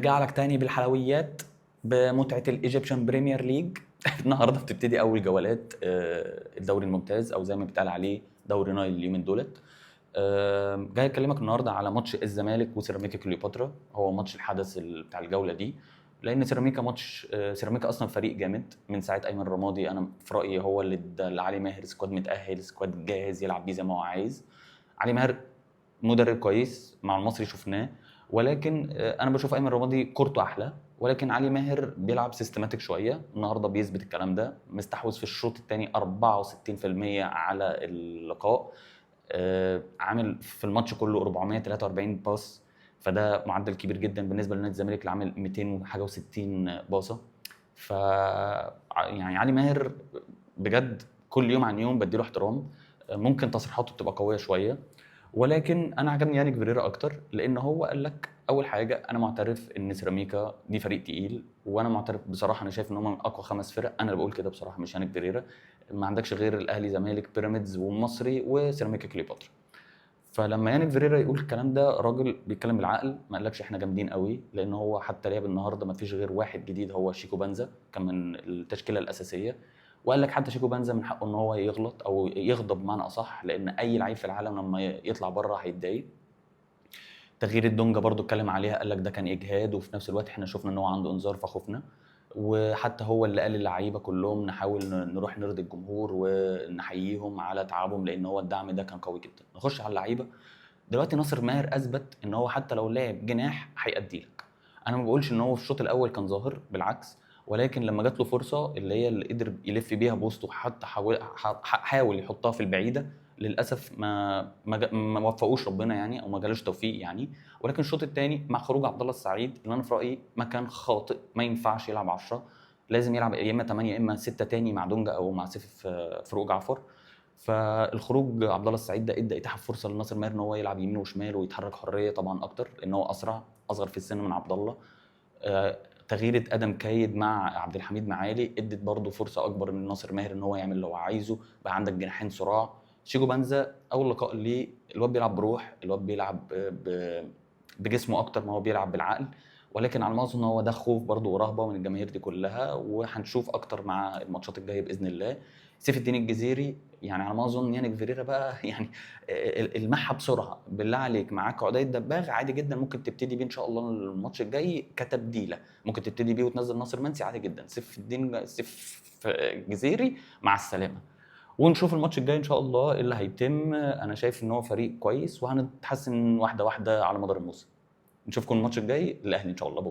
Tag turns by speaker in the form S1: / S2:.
S1: ارجع لك تاني بالحلويات بمتعه ال Egyptian Premier League. النهارده بتبتدي اول جولات الدوري الممتاز، او زي ما بيتقال عليه دوري نايل اليومين دولت. جاي اكلمك النهارده على ماتش الزمالك وسيراميكا كليوباترا، هو ماتش الحدث بتاع الجولة دي، لان سيراميكا ماتش سيراميكا اصلا فريق جامد من ساعة ايمن رمادي. انا في رايي هو اللي ادى لعلي ماهر squad متاهل، squad جاهز يلعب بيه زي ما هو عايز. علي ماهر مدرب كويس مع المصري شفناه، ولكن انا بشوف ايمن رمادي كورته احلى، ولكن علي ماهر بيلعب systematic شويه. النهارده بيثبت الكلام ده، مستحوذ في الشوط الثاني 64% على اللقاء، عامل في الماتش كله 443 pass، فده معدل كبير جدا بالنسبة لنادي الزمالك اللي عامل 200 وحاجه و60 باصة. ف يعني علي ماهر بجد كل يوم عن يوم بديله احترام، ممكن تصريحاته بتبقى قوية شويه، ولكن انا عجبني يانيك فيريرا اكتر، لان هو قال لك اول حاجة انا معترف ان سيراميكا دي فريق تقيل، وانا معترف بصراحة انا شايف ان هم من اقوى 5 فرق. انا اللي بقول كده بصراحة، مش يانيك فيريرا. ما عندكش غير الاهلي، زمالك، بيراميدز والمصري وسيراميكا كليوباترا. فلما يانيك فيريرا يقول الكلام ده، راجل بيتكلم بالعقل، ما قالكش احنا جامدين قوي، لان هو حتى لعب النهارده ما فيش غير واحد جديد هو شيكو بانزا، كان من التشكيلة الاساسية. وقال لك حتى شيكو بانزا من حقه ان هو يغلط او يغضب بمعنى اصح، لان اي لعيب في العالم لما يطلع بره هيتضايق. تغيير الدونجا برضو اتكلم عليها، قال لك ده كان اجهاد، وفي نفس الوقت احنا شفنا ان هو عنده انذار فخفنا. وحتى هو اللي قال للعيبة كلهم نحاول نروح نرضي الجمهور ونحييهم على تعبهم، لان هو الدعم ده كان قوي جدا. نخش على اللعيبة دلوقتي. ناصر ماهر اثبت ان هو حتى لو لعب جناح هيأدي لك. انا ما بقولش ان هو في الشوط الاول كان ظاهر، بالعكس، ولكن لما جات له فرصة اللي هي اللي قدر يلف بيها بوسطه، حتى حاول يحطها في البعيدة، للاسف ما وفقوش ربنا يعني، او ما جالوش توفيق يعني. ولكن الشوط الثاني مع خروج عبد الله السعيد اللي انا في رايي ما كان خاطئ، ما ينفعش يلعب 10، لازم يلعب يا اما 8 يا اما 6 تاني مع دونجا او مع سيف فاروق جعفر. فالخروج عبد الله السعيد ده ادى اتاحة فرصة لناصر ماهر ان هو يلعب يمين وشمال ويتحرك حرية طبعا اكتر، لان هو اسرع، اصغر في السن من عبد الله. تغييره ادم كايد مع عبد الحميد معالي ادت برضه فرصة اكبر من ناصر ماهر ان هو يعمل اللي هو عايزه، بقى عندك جناحين صراع. شيكو بانزا اول لقاء ليه، الواد بيلعب بروح، الواد بيلعب بجسمه اكتر ما هو بيلعب بالعقل، ولكن على ما اظن هو ده خوف برضه ورهبة من الجماهير دي كلها، وهنشوف اكتر مع الماتشات الجاية باذن الله. سيف الدين الجزيري يعني على ما اظن يانيك فيريرا بقى يعني المحها بسرعة، بالله عليك معاك عدي الدباغ عادي جدا، ممكن تبتدي بيه ان شاء الله الماتش الجاي كتبديله، ممكن تبتدي بيه وتنزل ناصر منسي عادي جدا. سيف الدين سيف الجزيري مع السلامة، ونشوف الماتش الجاي ان شاء الله إيه اللي هيتم. انا شايف ان هو فريق كويس وهنتحسن واحدة واحدة على مدار الموسم. نشوفكم الماتش الجاي الاهلي ان شاء الله بكره.